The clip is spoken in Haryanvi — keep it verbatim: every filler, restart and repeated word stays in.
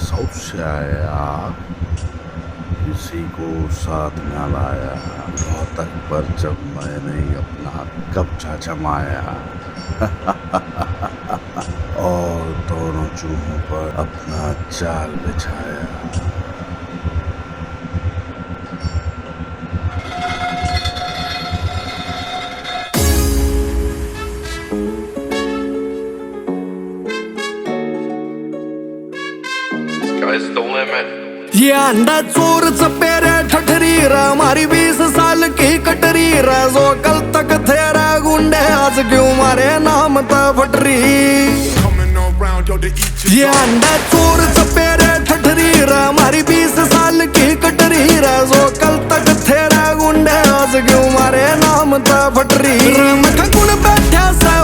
साउथ से आया, किसी को साथ ना लाया। रोहतक पर जब मैंने अपना कब्जा जमाया और दोनों चूहों पर अपना जाल बिछाया। Sky's the limit. ये अंडा चोर चपेरे ठठरी रा, मारी बीस साल की कटरी रा। जो कल तक थे रा गुंडे, आज क्यों मारे नाम ता फटरी। ये अंडा चोर चपेरे ठठरी रा, मारी बीस साल की कटरी रा। जो कल तक थे रा गुंडे, आज क्यों मारे नाम ता फटरी। रे मखा कुण बैठा सै